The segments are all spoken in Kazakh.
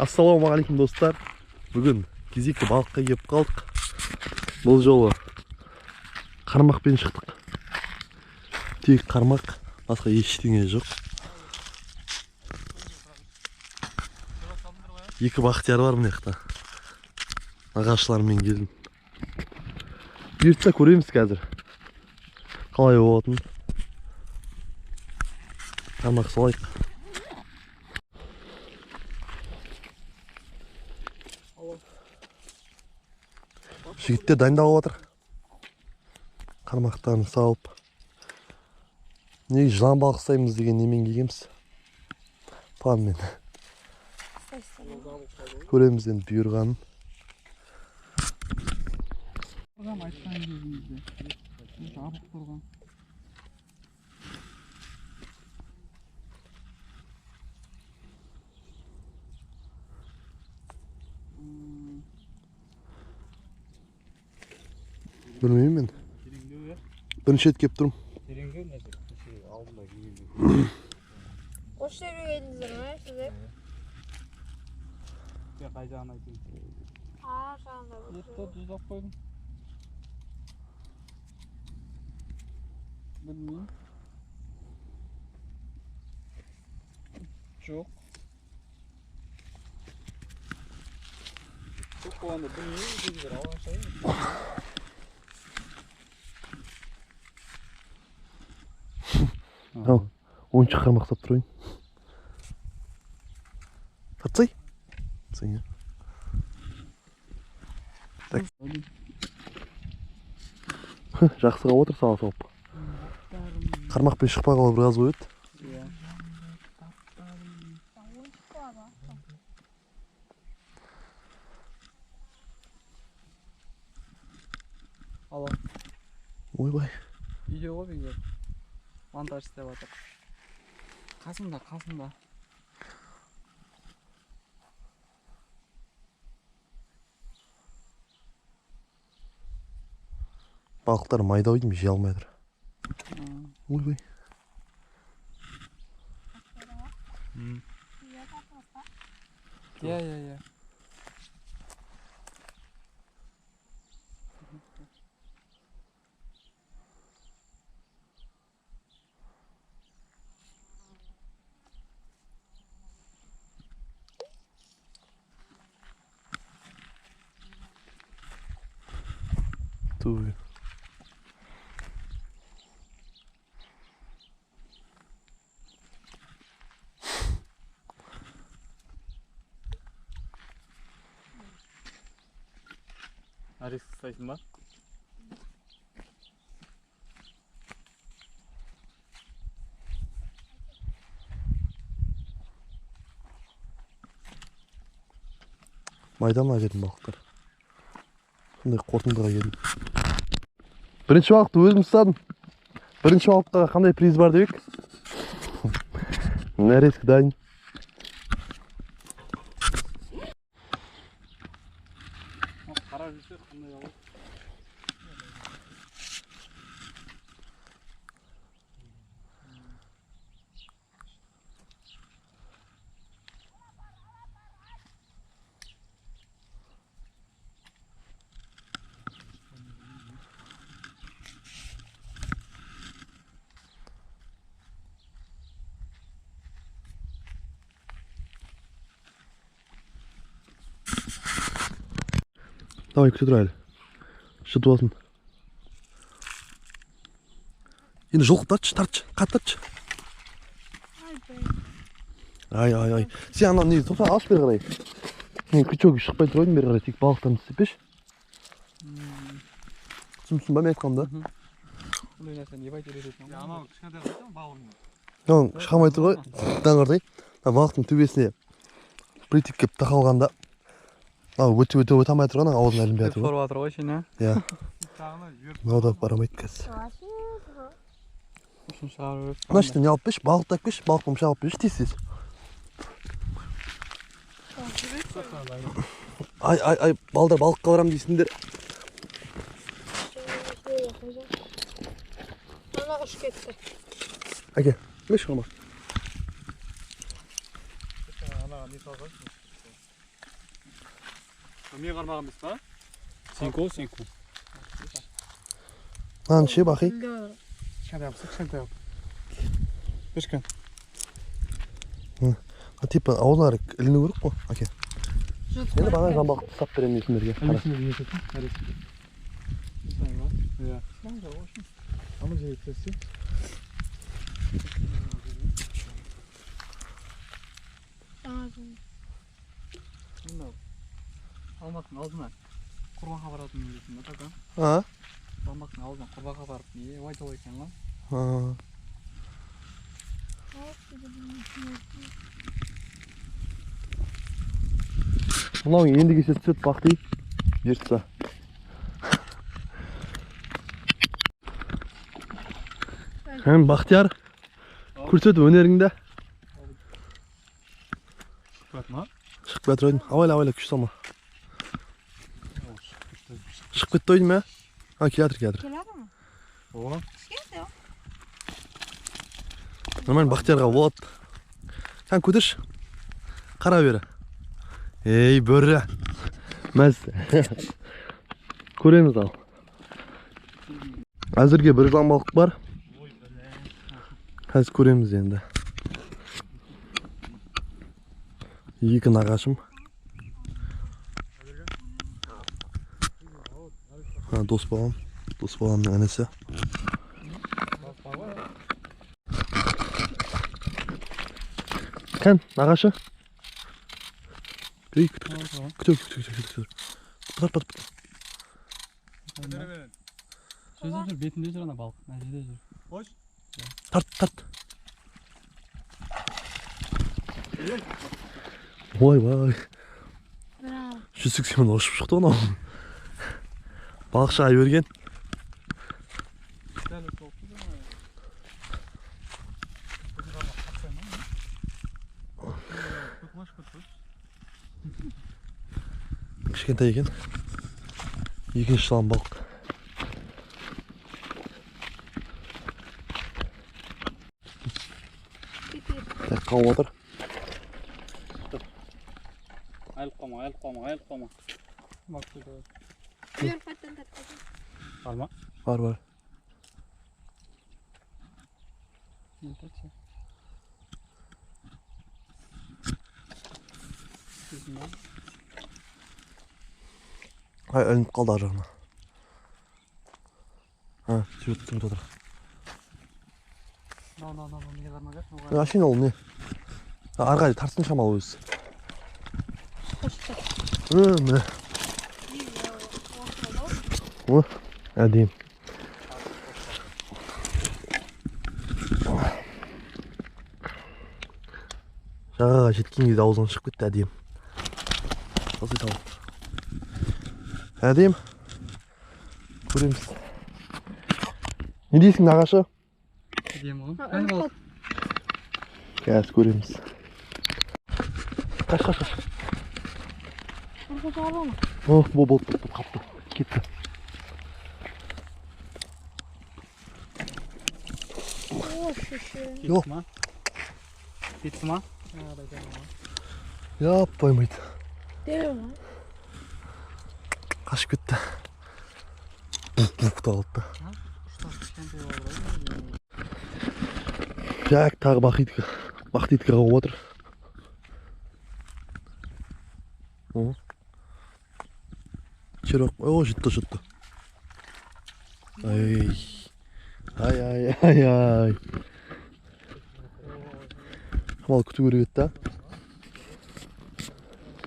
Ассалаумағалейкум достар. Бүгін кезекті балыққа келіп қалдық. Бұл жолы қармақпен шықтық. Тек қармақ, басқа ештеңе жоқ. Екі бақтияр бар мына жақта. Ағашылармен келдім. Бұйыртса көреміз қазір қалай болатынын. Қармақ салайық. Жігіттер дайындалып жатыр. Қармақтарын салып. Неге жылан балық ұстаймыз деген немен келгенбіз? Планмен. Көреміз енді бұйырғанын. Айтқан кезімізде жабық тұрған. Білмеймін мен. Бірінші рет келіп тұрмын. Тереңдеу нәрсе, алдында келгенде. Осы жерге келдіңіздер ме сіздер? Қай жағын айтайын? Ар жағында. Етті тұздап қойдым. Білмеймін. Жоқ. Жоқ болғанда білмеймін дегендер алған шығар. Ал, ойыншық қармақ ұстап тұрайын. Тартсай. Сен. Так. Жақсы қалып отыр сала салып. Қармақпен шықпай қалып біраз қойды. Иә. Алло. Ойбай. Үйде ғой бекер. Монтаж істеп жатыр. Қасымда, қасымда. Балықтар майда ойдым, жей алмай жатыр. Ойбай. Иә, иә, иә. Туй. Нарезка ұстайсың ба? Майда мына жердің балықтар. Сондай қорытындыға келдім. Бірінші балықты өзім ұстадым. Бірінші балыққа қандай приз бар деп едік? Нарезка дайын. Қарап жүрсе қандай балық? Давай, күте тұр әлі. Жұтып алсын. Енді жұлқып тартшы, тартшы, қатты тартшы. Ай, ай, ай. Сен анау не, тоқта, алшы бері қарай. Мен крючогы шықпай тұр едім бері қарай, тек балықтарын істеп. Түсінсің ба мен айтқанымды? Бұндай нәрсені ебай үйрететін. Анау кішкентай ғой, балығың. Оның шыға алмай тұр ғой, даңғырдай. Мына балықтың төбесіне притик келіп тақалғанда, мынау өте өте өте алмай тұрған, аузына ілінбей жатыр ғой. Сорып жатыр ғой ішіне. Иә. Мынау да бармайды қазір. Ұшын шығарып жіберіп. Мына ішіне не алып берші, балықты алып берші, балықтың пышағын алып берші, тез тез. Ай, ай, ай, балдар балыққа барам дейсіңдер. Ана ұшып кетті. Әке, меш қармақ. Ана не салғансың? Мен қармаған емес па? Сенько, сенько. Мынаны ше, Бақи? Кішкентай қылып, кішкентай қылып. Бешкен. А типа аузына іліну керек қой, әке. Енді бағана жылан балықты ұстап беремін сендерге. Алмақтың алдына құрбақа баратын дейтін да, така. А? Алмақтың алдына құрбақа барып, не айталы екен ғой. А. Мынау енді кесе түседі, Бақти. Бұйыртса. Әм, Бақтияр, көрсет өнеріңді. Шығып ма? Шығып кетір ойдым. Абайла, абайла, күш салма. Шығып кетті ойдым, ә? А, келатыр, келатыр. Келеді ма? О. Кішкентай. Нормально, Бақтиярға болады. Сен көтерші. Қара бері. Ей, бөрі. Мәз. Көреміз ал. Әзірге бір жылан балық бар. Қазір көреміз енді. Екі нағашым. Ha, дос балам. Дос баламның інісі. Кән, нағашы. Ей, күт, күт, күт, күт, күт, күт, күт. Пытар, пытар, пытар. Сөзі жүр, бетінде жүр ана балық. Мына жерде жүр. Қош. Тарт, тарт. Ойбай. 180 ұшып шықты анау. Балық шыға берген. Кішкентай екен. Екінші жылан балық. Так, қалып отыр. Айылып қалма, айылып қалма, айылып қалма. Бер қайтадан тартады. Бар ма? Бар, бар. Ай, ілініп қалды ар жағына. А, түсіп отыр. Әшейін ол не? Ары қарай тартсын шамалы өзі. Міне. О, әдейім. Жағаға жеткен кезде аузынан шығып кетті әдейім. Осы тауып. Әдейім. Көреміз. Не дейсің, нағашы? Әдейім ғой. Қане балық? Қазір көреміз. Қаш, қаш, қаш. О, бол, бол, бол, қапты. Кетті. Кетті ма? Кетті ма? Яппаймайды. Дереу ма? Қашып кетті. Бук-бук та алды. Так, тағы Бақтидікі. Бақтидікі қауып отыр. О. Черок. О, жұтты, жұтты. Ай. Ай, ай, ай, ай. Мал күту керек еді да.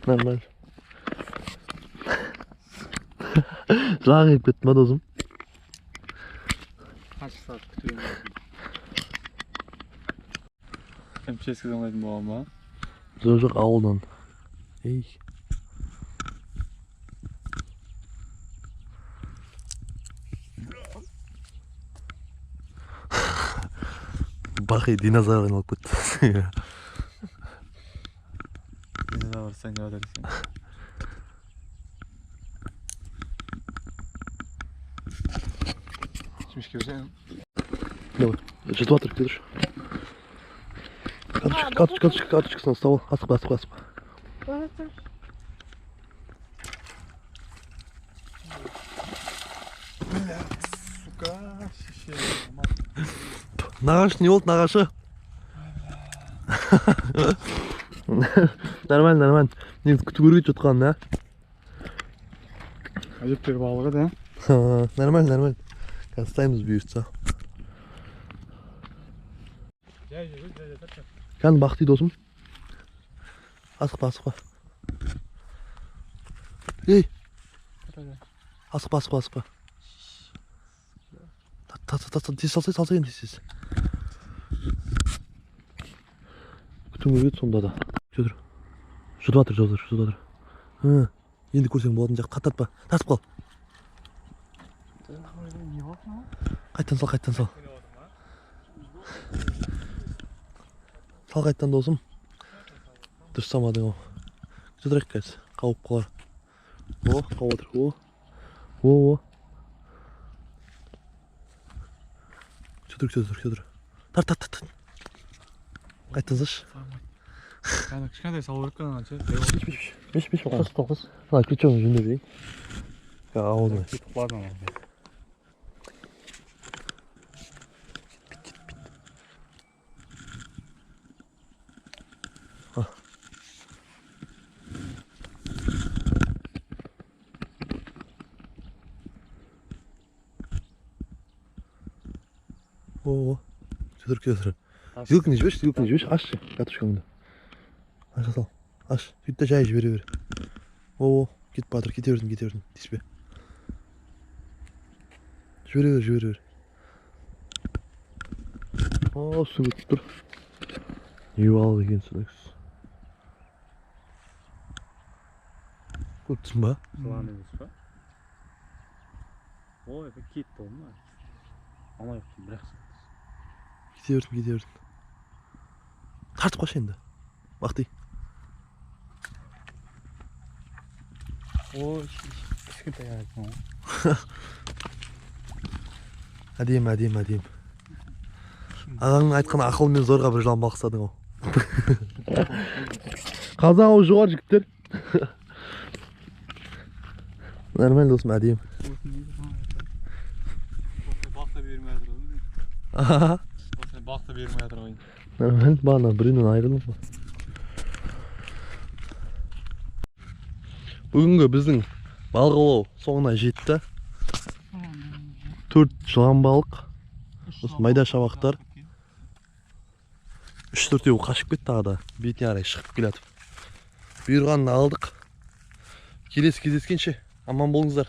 Нормально. Жылан келіп кетті ма, досым? Қанша сағат күтуім мүмкін? МЧС-ке звондайтын бола ма? Жоқ, жоқ, ауылдан. Ей. Бақи динозавр айналып кетті. Динозавр сен деп жатыр сен. Шімішке берсең. Давай, жұтып жатыр, күте тұршы. Карточка, карточка, карточкасын ұстап ал. Асықпа, асықпа, асықпа. Сука, шеше. Нағашы не болды, нағашы? Нормально, нормально. Негізі күту керек еді жұтқанын, а? Әжептәуір балық еді, а? Нормально, нормально. Қазір ұстаймыз бұйыртса. Кәні бақты досым. Асықпа, асықпа. Ей! Асықпа, асықпа, асықпа. Тез салсай, салсай енді тез. Күтуім керек еді сонда да. Күте тұр. Жұтып жатыр, жұтып жатыр, жұтып жатыр. Енді көрсең болатын жақ. Тартпа, тартып қал. Қайттан сал, қайттан сал. Сал қайттан досым. Дұрыс салмадың ау. Күте тұрайық қазір. Қауып қалар. О, қауып отыр. О. О, о. Күте тұр, күте тұр, күте тұр. Тарт, тарт, тарт. Қайттан салшы. Кәні кішкентай салу керек қана ше. Беш, беш, беш, тоқыз. Ана крючогын жөндеп жейін. Ауызына. Кетіп қалады ана. Кетпейді, кетпейді. О, күте тұр, күте тұр. Зилкіні жіберші, зилкіні жіберші, ашшы катушкаңды. Аша сал, аш, сөйт те жай жібере бер. О, кетіп батыр, кете берсін, кете берсін, тиіспе. Жібере бер, жібере бер. О, су кетіп тұр. Не балық екен түсініксіз. Көріп тұрсың ба? Жылан емес па? Ой, кетті ол ма? Ана жақтан бірақ шықты. Кете берсін, кете берсін. Тартып қойшы енді. Бақти. Ой, кішкентай екен ғой. Әдемі, әдемі, әдемі. Ағаңның айтқан ақылымен зорға бір жылан балық ұстадың ау. Қазан ауы жоғары жігіттер. Нормально досым, әдемі. Балық та бермей жатыр ғой. Балық та бермей жатыр ғой. Нормально, бағана біреуінен айырылдым ғой. Бүгінгі біздің балық аулау соңына жетті. 4 жылан балық, осы майда шабақтар. 3-4-еуі қашып кетті тағы да, бетіне қарай шығып келатып. Бұйырғанын алдық. Келесі кездескенше аман болыңыздар.